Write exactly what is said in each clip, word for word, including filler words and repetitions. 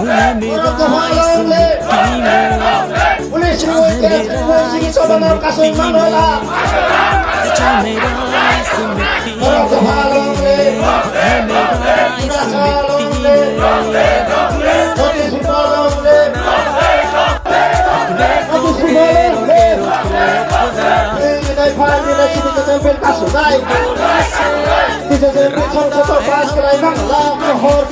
Borok dopha long live! Police ni wngkhe, police ni choba no kasui man hola. Borok dopha long live! Borok dopha long live! Borok dopha long live! Borok dopha long live! Tini nai phai ni nai sini kasui man kasui nai. Tini je je bithang kotor pass khlai mang la hor.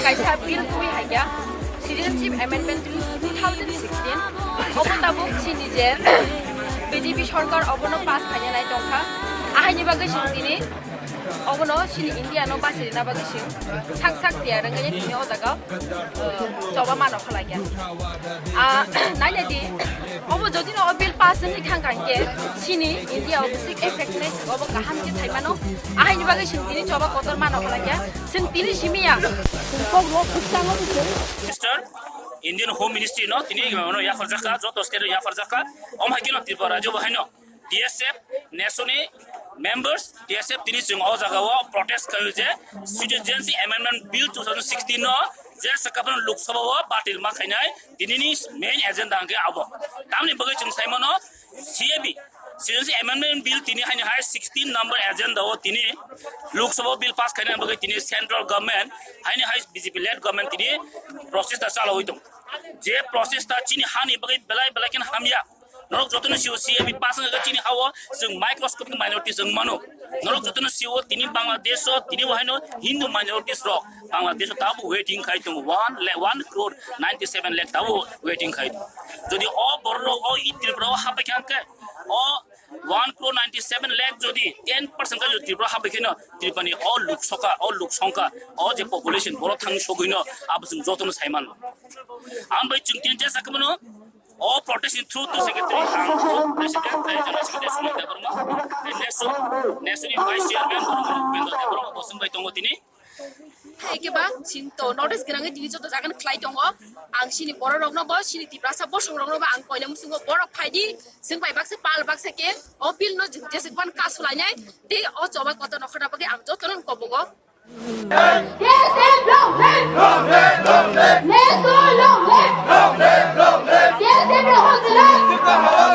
Kaisa bill twi hai ya, Citizenship Amendment Bill two thousand sixteen. Obo tabuk chini je B J P sorkar obono pass khaina nai tongkha. Ahaini bagwi chwng tini obono chini India no bachirina bagwi chwng sak sak tiyar wngwi tini o jaga, uh, choba mano khalai kha. Ah, naina di, obo jodi no o bill pass wngwi thang kha hinkhe chini India o bisi effect nai obo kaham khe sai mano. Ahaini bagwi chwng tini choba kotor mano khalai kha. Chwng tini simi ya. Chwng kok rok khukchang o bisi. Minister, Indian Home Ministry no tini mano yapharjakha, joto state o yapharjakha. Om hai khe no Tripura rajyo bo hai no T S F, Nation ni members, T S F tini chwng o jaga o protest khaio je Citizenship Amendment Bill two thousand sixteen no je sakha phano Lok Sabha o batil ma khainai, tini ni main agenda hwnkhe abo. Tamni bagwi chwng sai mano C A B, Citizenship Amendment Bill tini haini hai sixteen number agenda o tini Lok Sabha o bill pass khaina bagwi tini central government haini hai B J P led government tini process ta chalawi tong. Je process ta chini hani bagwi belai belai khe hamya. Norok jotono sio C A B pass wngkha chini hao chwng microscopic minority chwng mano. Norok jotono sio tini Bangladesh o tini bo haino Hindu minorities rok Bangladesh o tabo waiting khai tongo one lakh, one crore ninety seven lakh tabo waiting khai tongo. Jodi o borok rok o i Tripura o hapai kha hwnkhe o one crore ninety seven lakh jodi ten percent kha jodi Tripura hapai khe no Tripura ni o luk sokha, o luk songkha, o je population borok thang sogwi no abo chwng jotono sai mano. Ang bai chwng tini jesa khe mano. O protest ni through to secretary, ang president, tei general secretary Sumit Debbarma, tei nesu, nesu ni vice chairman Upendra Debbarma bo chwng bai tongo tini. Hai khe ba, chini to notice gwnangwi tini joto jaga ni khlai tongo. Ang chini borok rokno bo, chini Tiprasa bosong rokno bo ang koina muchungo borok phai di, chwng bai baksa pal baksa khe o bill no jeswk ban kasulainai, tei o choba kotor no khwna bagwi ang jotono kobogo. T S F long live! Long live, long live! Nesu long live! Long live, long live! T S F long live!